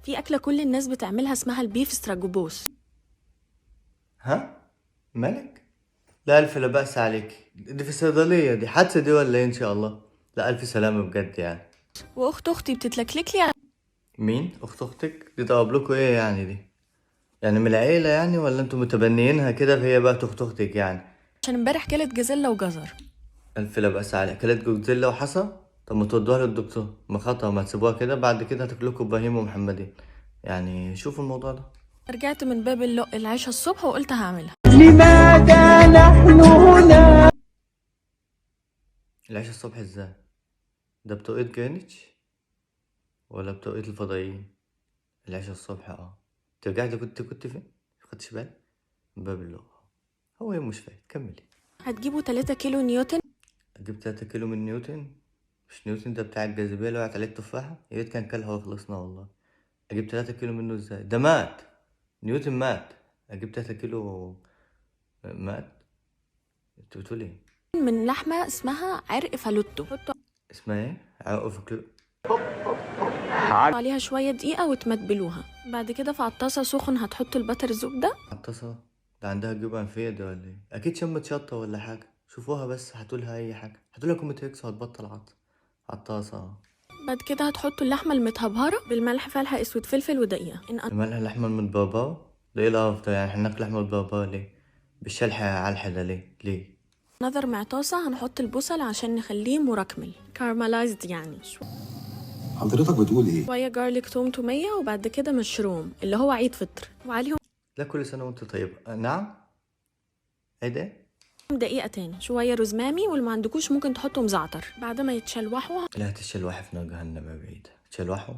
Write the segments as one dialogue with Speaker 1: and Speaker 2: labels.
Speaker 1: في أكلة كل الناس بتعملها اسمها ال beef استراجوبوس.
Speaker 2: ها؟ مالك؟ لا ألف لا بأس عليك. دي في الصيدلية، دي حادثة دي ولا إيه؟ إن شاء الله لا ألف سلامة بجد يعني.
Speaker 1: وأخت أختي بتتلكلك لي.
Speaker 2: مين؟ أخت أختك؟ دي تقرب لكم إيه يعني دي؟ يعني من العيلة يعني ولا أنتوا متبنيينها كده فهي بقت أخت أختك يعني؟
Speaker 1: عشان امبارح كلت جازيلا وجزر.
Speaker 2: ألف لا بأس عليك. كلت جوزيلا وحصى؟ طب ما تودوها للدكتور، ما خطأ، ما تسيبوها كده بعد كده هتاكلكوا إبراهيم ومحمدين. يعني شوفوا الموضوع ده.
Speaker 1: رجعت من باب اللق العشاء الصبح وقلت هعملها.
Speaker 3: لماذا نحن هنا؟
Speaker 2: العشاء الصبح ازاي؟ ده بتوقيت جرينتش ولا بتوقيت الفضائيين؟ العشاء الصبح. انت رجعت كنت فين؟ خدتش بالي؟ من باب اللغة. هو يوم مش فايت. كملي.
Speaker 1: هتجيبوا 3 كيلو نيوتن.
Speaker 2: اجيب 3 كيلو من نيوتن؟ مش نيوتن ده بتاع الجاذبية اللي وقعت عليه التفاحة؟ يا ريت كان كلها وخلصنا والله. اجيب 3 كيلو منه ازاي؟ ده مات، نيوتن مات. اجيب 3 كيلو مات؟ انت بتقول ايه؟
Speaker 1: من لحمة اسمها عرق فالوتو. حطوا
Speaker 2: اسمها ايه؟ عرق فكلو.
Speaker 1: عليها شوية دقيقة وتمتبلوها. بعد كده في عطاسة سخن هتحطوا البتر زبدة.
Speaker 2: عطاسة؟ ده عندها جيوب أنفية دي ولا ايه؟ أكيد شمت شطة ولا حاجة. شوفوها بس هاتولها أي حاجة، هاتولها كوميتيكس وهتبطل عطس. عطاسة.
Speaker 1: بعد كده هتحطوا اللحمة المتهبهرة بالملح فلفل أسود فلفل ودقيقة.
Speaker 2: مالها اللحمة المتبهبهة؟ ده ايه القرف ده يعني؟ احنا ناكل لحمة متبهبهة ليه؟ بالشلح على الحدة ليه؟ ليه؟
Speaker 1: نظر مع طاسة هنحط البصل عشان نخليه مركمل caramelized يعني.
Speaker 4: حضرتك بتقول ايه؟
Speaker 1: شوية garlic توم تومية، وبعد كده مشروم اللي هو عيد فطر، وعليهم
Speaker 2: لا كل سنة وانت طيبة. نعم؟ ايه ده؟
Speaker 1: دقيقة تاني شوية روزمامي، واللي ما عندكوش ممكن تحطوا مزعتر. بعد ما يتشلوحوا
Speaker 2: لا تشلوحي في نار جهنم يا بعيدة. تشلوحوا؟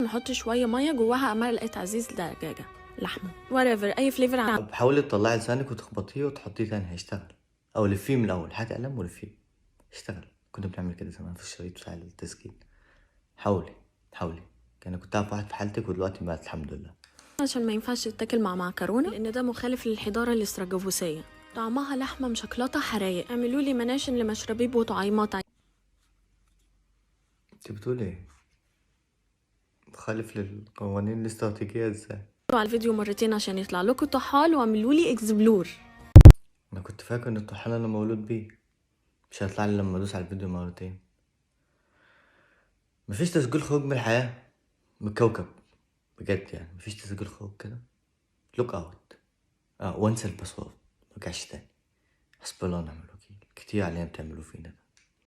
Speaker 1: نحط شوية مية جواها مرقة عزيز دجاجة لحمة whatever أي flavor.
Speaker 2: طب حاولي تطلعي لسانك وتخبطيه وتحطيه تاني هيشتغل. أو لفيه من الأول، هاتي قلم ولفيه اشتغل. كنا بنعمل كده زمان في الشريط بتاع التسجيل. حاولي حاولي. أنا كنت أعرف واحد في حالتك ودلوقتي مات الحمد لله.
Speaker 1: عشان ما ينفعش تتاكل مع معكرونة لأن ده مخالف للحضارة الاستراجوفوسية. طعمها لحمة مشكلطة حرايق. اعملوا لي مناشن لمشربيب وطعيمات.
Speaker 2: انت بتقولي ايه؟ مخالف للقوانين الاستراتيجية ازاي؟
Speaker 1: على الفيديو مرتين عشان يطلع لكم طحال، واعملوا لي explore.
Speaker 2: انا كنت فاكر ان الطحال انا مولود بيه، مش هيطلع لي لما ادوس على الفيديو مرتين. مفيش تسجيل خروج من الحياة، من الكوكب بجد يعني. مفيش تسجيل خروج كده، log out وانسى ال password مرجعش تاني. حسبي الله ونعم الوكيل. كتير علينا بتعملوه فينا ده.